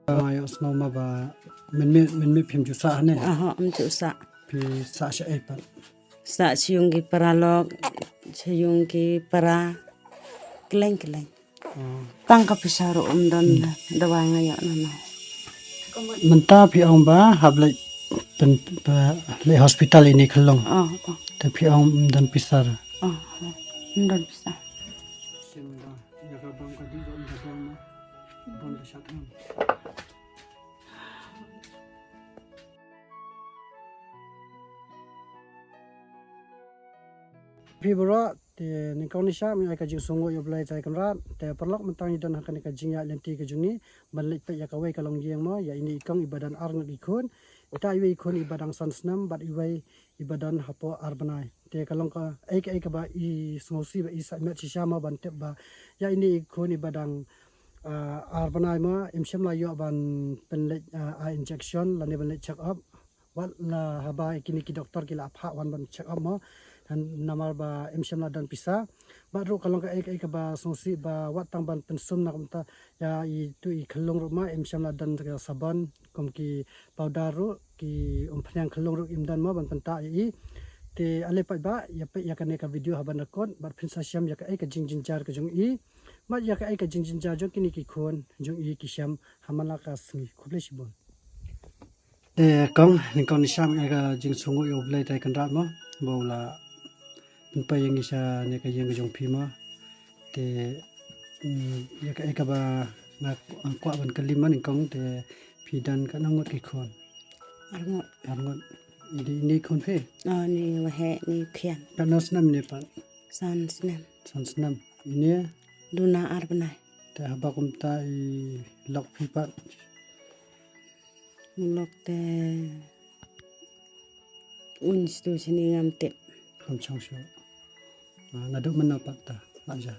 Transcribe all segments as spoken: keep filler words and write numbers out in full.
Nga ïohsngew ma ba mynmiet mynmiet phim ju sah ne? Aha, ym ju sah. Phi sah sha ei pat? Sah sha ïing ki paralok, sha ïing ki para. Kylleng kylleng. Oh. Tang ka pisa ruh ym don. Hmm. Dawai nga ïoh na na. Mynta phi ong ba hap leit pyn, ba leit hospital ïa ine i khyllung. Oh, oh. Te phi ong ym don pisa ruh. Oh, ym don pisa. Phi baroh, te nyngkong nyngshap ngi ai ka jingsngewnguh ïa U Blei Trai Kynrad. Te paralok, mynta ngi don ha kane ka jingïaid lynti ka jong ngi ban leit peit ïa kawei ka longïing mo, ïa ine i kong iba don ar ngut ki khun. Ita iwei i khun iba dang san snem bad iwei iba don hapoh ar bnai. Te ka long kaei kaei kaba i sngewsih ba i sah met shisha mo ban tip ba ïa ine i khun iba dang, ah, ar bnai mo, im shym la ïoh ban pynleit, ah, ai injection lane ban leit check up. Wat la haba kine ki doktor ki la phah wan ban check up mo. Namar ba im shym la don pisa. Bad ruh ka long kaei kaei kaba sngewsih ba wat tang ban pynsum na kumta ïa itu i khyllung ruh mo, im shym la don ka sabon kum ki powder ruh, ki umphniang khyllung ruh im don mo ban pyntah ïa i. Te ale paidbah, ïa peit ïa kane ka video haban da kut bad phin sa shem ïa kaei ka jingjynjar ka jong i. Bad ïa kaei ka jingjynjar jong kine ki khun jong i ki shem ha man la ka sngi. Khublei shibun. Te kong, nyngkong nyngshap ngi ai ka jingsngewnguh ïa U Blei Trai Kynrad mo, ba u la pynpei ïa ngi sha ne ka ïing ka jong phi mo. Te, mm, ïa kaei kaba nga kwah ban kylli mo nyngkong, te phi don katno ngut ki khun? Ar ngut. Ar ngut. Ine, ine i khun phi? Oh, ine i waheh, ine i khian. Katno snem ine pat? San snem. San snem. Ine? Duna ar bnai. Te haba kumta i lok phi pat? Lok te un stu sini ngam tip. Ngam chong shuh. Ah, naduh mynno pat ta la ja?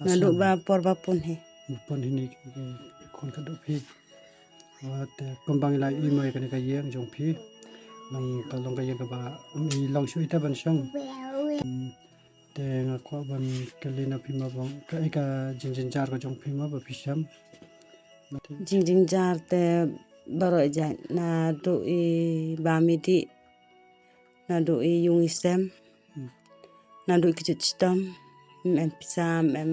Naduh ba por ba pun hi. Ba pun hi ne ki khun ka duh phi. Ah, te kumba ngi la ïohi mo ïa kane ka ïing jong phi. Long ka, long ka ïing kaba ym i long shuh ita ban shong. Hmm. Te nga kwah ban kylli na phi mo ba kaei ka jingjynjar ka jong phi mo ba phi shem. Jingjynjar te baroh jait, naduh i bam i dih, naduh i ïung i sem, hmm, naduh i kjut chitom, ym em pisa, ym em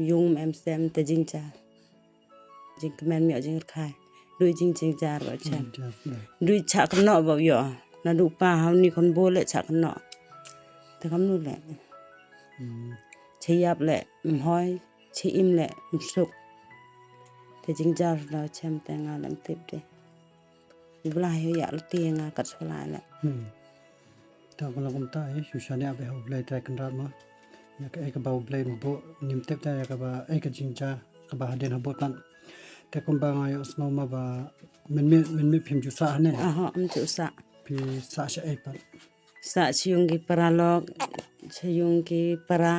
ïung, ym em sem, te jynjar. Jingkmen ym ïoh jingkyrkhu. Duh i jingjynjar ba u shem. Jynjar, da. Duh i shah kynnoh ba u ïoh. Naduh u pa ha une khun bor leh shah kynnoh. Te kamnu leh. Hmm. Sha ïap leh ym hoi, sha im leh ym suk. Te jynjar da u shem te nga leh ym tip de. U Blei u ïa lynti ïa nga kat shuwa leh. Hmm. Te ka long kumta, eh, shu shaniah bha ha U Blei Trai Kynrad mo. Ïa kaei kaba U Blei u buh ngim tip te ïa kaba, eh, ka jingjia kaba hadien habud pat. Te kumba nga ïohsngew mo ba mynmiet, mynmiet phim ju sah ne? Aha, ym ju sah. Phi sah sha ei pat? Sah sha ïung ki paralok, sha ïung ki para,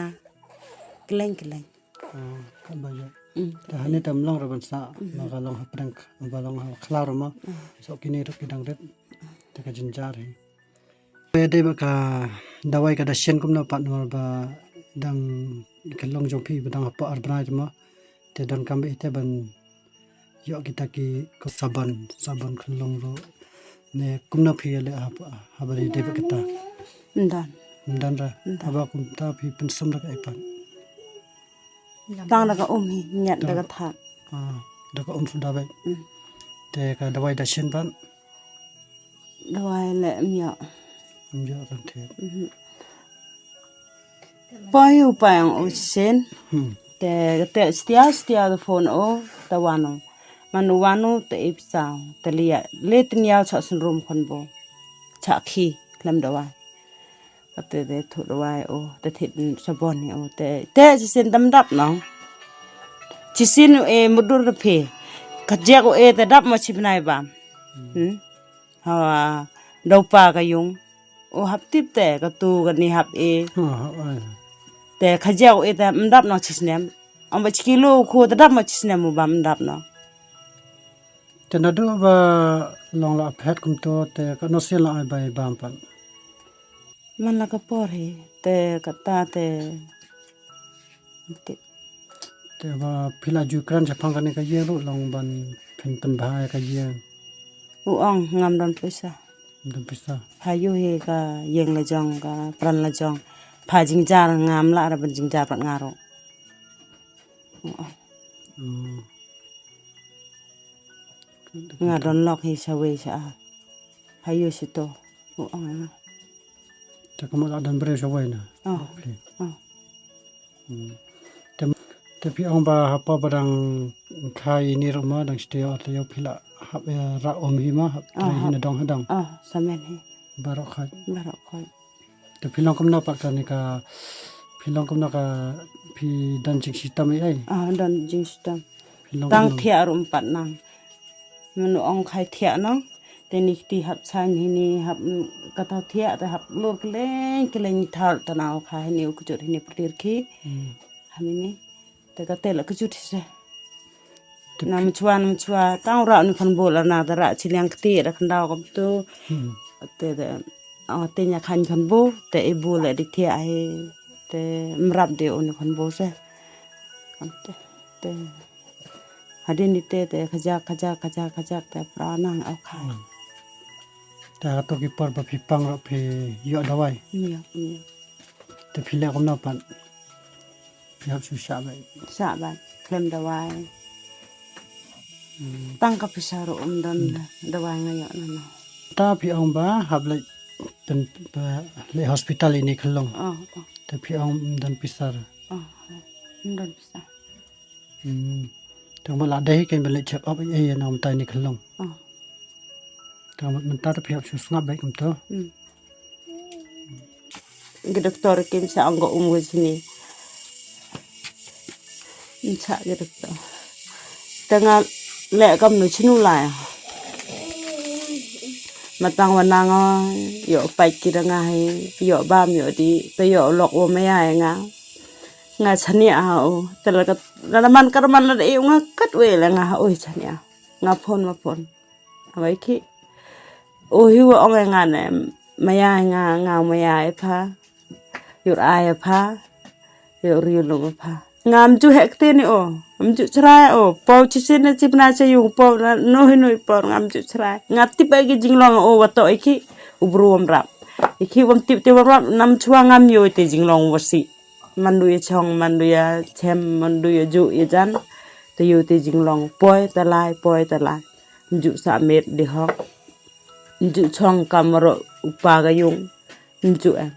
kylleng kylleng. Ah, katba ïoh. Mm. Te hangne te ym long ruh ban sah, mm, ba ka long hapdeng, ba long ha khlaw ruh mo. Mm. Soh kine ruh ki dang rit. Te ka jynjar hi. Ïa dei ba ka dawai ka da shen kumno pat namar ba dang ka long jong phi ba dang hapoh ar bnai te mo. Te donkam ba ite ban ïoh kita ki ko sabon, sabon khyllung ruh. Ne kumno phi ïa leh haba, haba dei dei ba kita? Ym don. Ym don ra. Ym don. Haba kumta phi pynsum da kaei pat? Tang da ka um hi, ñiad da ka thak. Ah, da ka um suda bad. Mm. Te ka dawai da shen pat? Dawai leh ym ïoh. Ym ïoh kan thied. Mhm. Poi u pa ïong u shisien. Hmm. Te ka te stia stia da phone u, te wan u. Man u wan u te ip saw, te lia. Le tin ïaw chak synrum khon bo. Chak khi, klem dawai. Ka te te thu dawai u, te thit sabon ni u, te, te shisien tam dap nong. Shisien u e mudur te phe. Ka jek u e te dap mo chi bnai bam. Hmm. Ha, dau pa ka yung. U hap tip te, katu kani hap e. Ha, hap ai. Te khajiak u e te ym dap noh chi snem. Ong ba chi kilo u khu te dap mo chi snem u bam ym dap noh. Te naduh ba long la phet kumto te katno sien la ai bai bam pat? Man la ka por hi, te kata te. Te. Te ba phi la ju kren shaphang kane ka ïing ruh long ban pynbha ïa ka ïing. U ong ngam don pisa. Ngam don pisa. Pha ïoh hi ka ïing la jong ka pran la jong. Pha jingjar ngam lah ra ban jingjar pat nga ruh. U ong. Hmm. Nga don lok hi shawei sha a. Pha ïoh shito. U ong nga. Te ka mut la don briew shawei na. Oh. Okay. Oh. Hmm. Te, te phi ong ba hapoh ba dang kha ïa ine ruh ma dang sdang ïa phi la hap ïa rah um hi ma hap trei hi na dong ha dong. Oh, samen hi. Baroh khoit. Baroh khoit. Te phi long kumno pat kane ka phi long kumno ka phi don jingshitom ei ei. Ah, don jingshitom. Phi long tang kumno? Thiah ruh um pat nang. Mano ong khai thiah nong. Te ni kti hap sain hini hap, mm, kata thiah te hap lur keleng keleng ni thal tanau kha hini u kjut hini pdir ki. Hmm. Ha mini. Te kate la kjut hi se. Te na mchwa na mchwa tang ra ni khan bo la na da ra chi liang kti da khan dau kam tu. Hmm. Te de. Ong te nya khan khan bo te i bu le di thiah hi. Te mrap de u ni khan bo se. Te. Te. Hadien ni te te khajak khajak khajak khajak te pra nang au khai. Hmm. Te hato ki por ba phi pang ruh phi ïoh dawai. Ïoh, ïoh. Te phi leh kumno pat? Phi hap shu shah beit. Shah beit. Khlem dawai. Hmm. Tang ka pisa ruh um don. Hmm. Dawai nga ïoh na no. Ta phi ong ba hap leit pyn, ba leit hospital ine khlong. Oh, oh. Te phi ong um don pisa ruh. Oh, oh. Um don pisa. Hmm. Te ba la dei hi kein ba leit check up ei ei na um ta ine khlong. Oh. Te mynta te phi hap shu sngap beit kumto. Hmm. Ki doktor kim sa ong ko um ko sini. Sa ki doktor. Te nga leh kam nu chinu lai. Matang wa nang o, ïoh pait ki da nga hi, ïoh bam ïoh di, te ïoh lok wa maya nga. Nga chania ha o, te la ka, la man ka man la da i nga kat we la nga ha o chania. Nga phone ma phone. Awai ki. O hi wa ong nga ne maya nga, nga maya e pha. Ïur ai e pha. Ïur ïur lung e pha. Ngam ju hek te ni o. Ngam ju chrai o. Pau chi sin na chi bna cha yung pau na no hi no i pau ngam ju chrai. Nga tip ai ki jinglong o wa to i ki. U bru wam rap. I ki wam tip te wam rap nam chwa ngam yo te jinglong wa si. Mandu ya chong, mandu ya chem, mandu ya ju ya jan. Te yu te jinglong poi te lai, poi te lai. Mju sa met di hok. Mju chong kam ro upa ga yung. Mju em.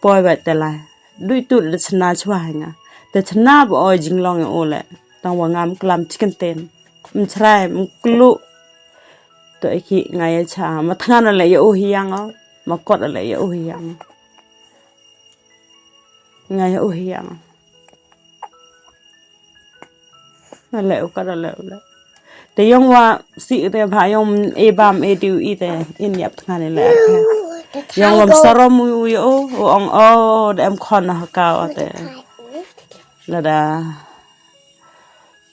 Poi ba te lai. Dui tu de chna chwa nga. Te chna ba oi jinglong ya ole. Tang wa ngam klam chicken ten. Mchrai, mklu. To eki nga ya cha. Ma thngan le ya u hiang o. Ma kot le ya u hiang o. Nga ya u hiang. Na le u ka da le u le. Te yong wa si te ba yong e bam e diu i te in yap thngan le. Yong wa sarom u yo u ong o de em khon ha ka o te. La da.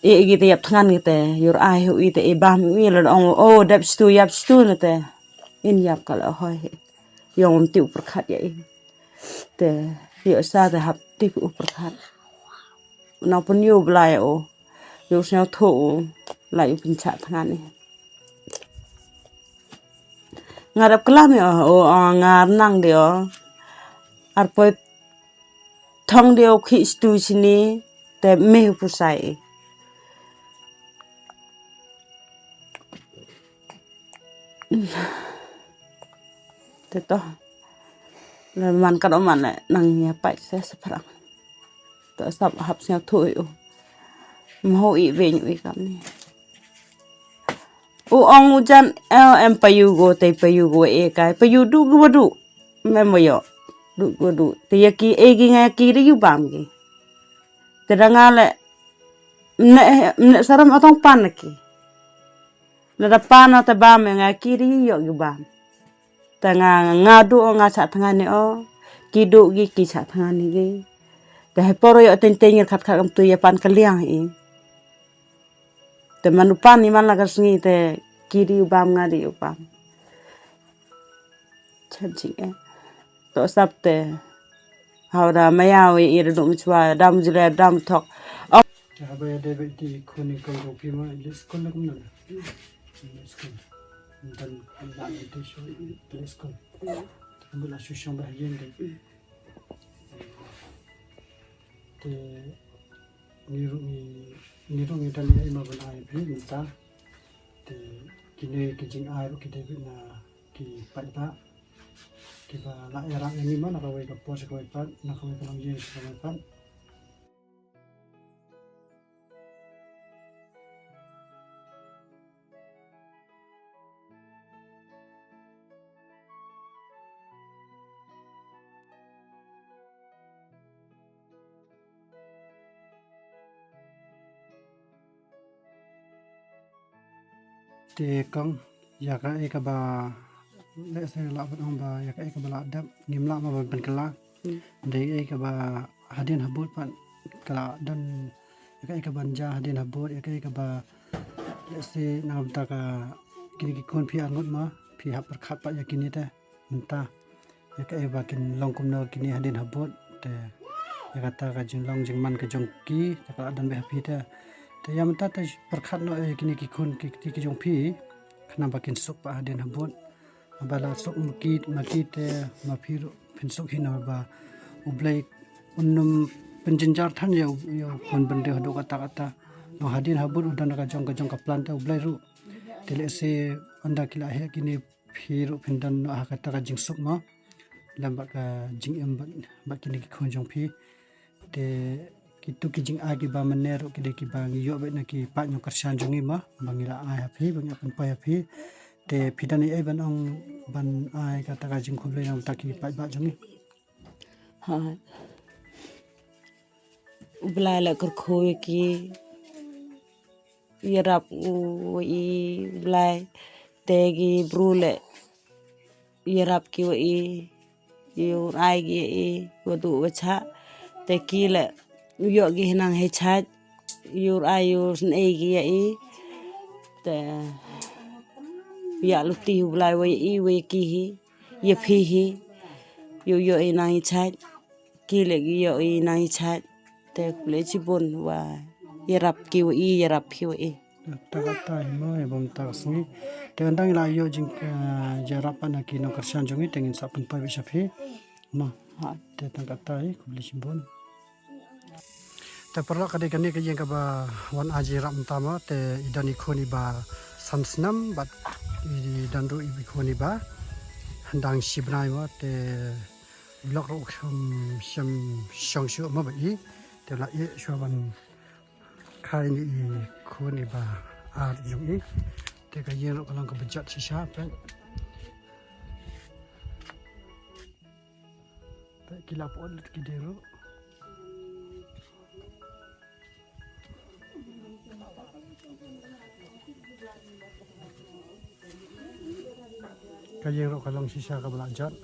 E gi te yap thngan gi te yur ai u i te e bam u i la da ong o dep stu yap stu na te. In yap ka la hoi. Yong um ti u perkhat ya i. Te, ïoh sa te hap tip u perkhat. Nang pun yu blai u. Yu sñiaw thu u. La yu pynchah thngan i. Nga dap klam ïoh, u, u, nga nang de o. Ar poi thong de o khi stu sini. Te me u pusai i. Te to. Le man ka do man le nang ïa pai se se phrang. To sap hap sñiaw thu u. Mho i ve ñu i kam ni. U ong u jan el em pa yu go te pa yu go e kai pa yu du go du. Mem yo. Du go du. Te ya ki e gi nga ki de yu bam gi. Te da nga le mne mne saram atong pan ki. Lada pan o te bam nga ki ri yo ki bam. Te nga nga du o nga cha thngan ni o. Ki du gi ki cha thngan ni gi. Te he poro yo ten ten ngir khat khat kam tu ya pan ka liang i. Te manu pan ni man la ka sngi te ki ri bam nga ri bam. Chan ching e. To sap te. Hau da maya wi i da dum chwa dam jule dam thok. O. Te haba ïadei bad iti i khun i kong jong phi ma, i leit skul ne kumno? I leit skul. Ym don, ym don iti shuh, i leit skul. Te kumno la shu shong beit ha ïing de? Te ngi ruh ngi, ngi ruh ngi don ei ei ma ban ai phi mynta. Te kine ki jingai ruh ki dei beit na ki paidbah kiba la ïarap ïa ngi ma, na kawei ka por sha kawei pat, na kawei ka longïing sha kawei pat. Te kong, ïa kaei kaba, lehse lah ban ong ba ïa kaei kaba la dep ngim lah ma ban pynkylla. Hmm. Dei ei kaba hadien habud pat ka la don, ïa kaei kaban jia hadien habud, ïa kaei kaba, lehse na ka bynta ka kine ki khun phi arngut ma, phi hap pyrkhat pat ïa kine te mynta. Ïa kaei ba kin long kumno kine hadien habud, te ïa kata ka jinglong jingman ka jong ki te ka la don beit ha phi te. Te ïa mynta te pyrkhat noh ïa kine ki khun ki kti ki jong phi, khnang ba kin suk pat hadien habud. Haba la suk ma ki, ma ki te ma phi ruh phin suk hi, namar ba U Blei un ym pynjynjar than ïa u, ïa u khun bynriew haduh katta katta. Namar hadien habud u don ka jong, ka jong ka plan te U Blei ruh. Te lehse ynda ki la heh kine phi ruh phin don noh ha kata ka jingsuk mo, lem bad ka jingim bad, bad kine ki khun jong phi. Te kitu ki jingai kiba mynne ruh ki dei kiba ngi ïoh beit na ki paid nongkyrshan jong ngi mo, ba ngi la ai ha phi, ba ngi la pynpoi ha phi. Te phi don ei ei ban ong, ban ai kata ka jingkhublei na bynta ki paidbah jong ngi? Ha. U Blai la kyrkhu ïa ki, ïarap u wa i U Blai, te ki bru leh ïarap ki wa i, ïa u rai ki ïa i wa duh wa chah, te ki leh u ïoh ki hi nang hi chah, ïa u rai ïa u snei ki ïa i, te ïa luti U Blai wa i wa i ki hi, ïa phi hi, ïa u ïoh i nang i chah. Ki leh ki ïoh i nang i chah. Te khublei chibun wa ïarap ki wa i, ïarap phi wa i. Te kata hi mo, ïa bam ta ka sngi. Te ynda ngi la ïoh jing, eh, ïarap na ki nongkyrshan jong ngi, te ngin sa pynpoi beit sha phi. Mo. Ha. Te tang kata hi, khublei chibun. Te paralok, ka dei kane ka ïing kaba wan ai jingïarap mynta mo, te i don i khun iba san snem bad i don ruh i khun iba dang shi bnai mo, te u lok ruh um shym shong shuh mo bad i, te la ïeh shuwa ban kha ïa i khun iba ar jong i. Te ka ïing ruh ka long kaba jot shisha peit. Peit ki la pyut lut ki dei ruh. Ka ïing ruh ka long shisha kaba la jot.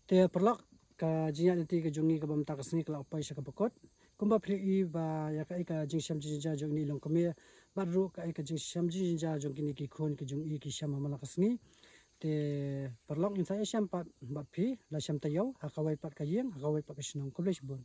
Te paralok, ka jingïaid lynti ka jong ngi kaba mynta ka sngi ka la poi sha kaba kut. Kumba phi i ba ïa kaei ka jingshem jingjynjar jong ine i longkmie bad ruh kaei ka jingshem jingjynjar jong kine ki khun ki jong i ki shem ha man la ka sngi. Te paralok, ngin sa ïashem pat bad phi la shem taïew ha kawei pat ka ïing, ha kawei pat ka shnong. Khublei shibun.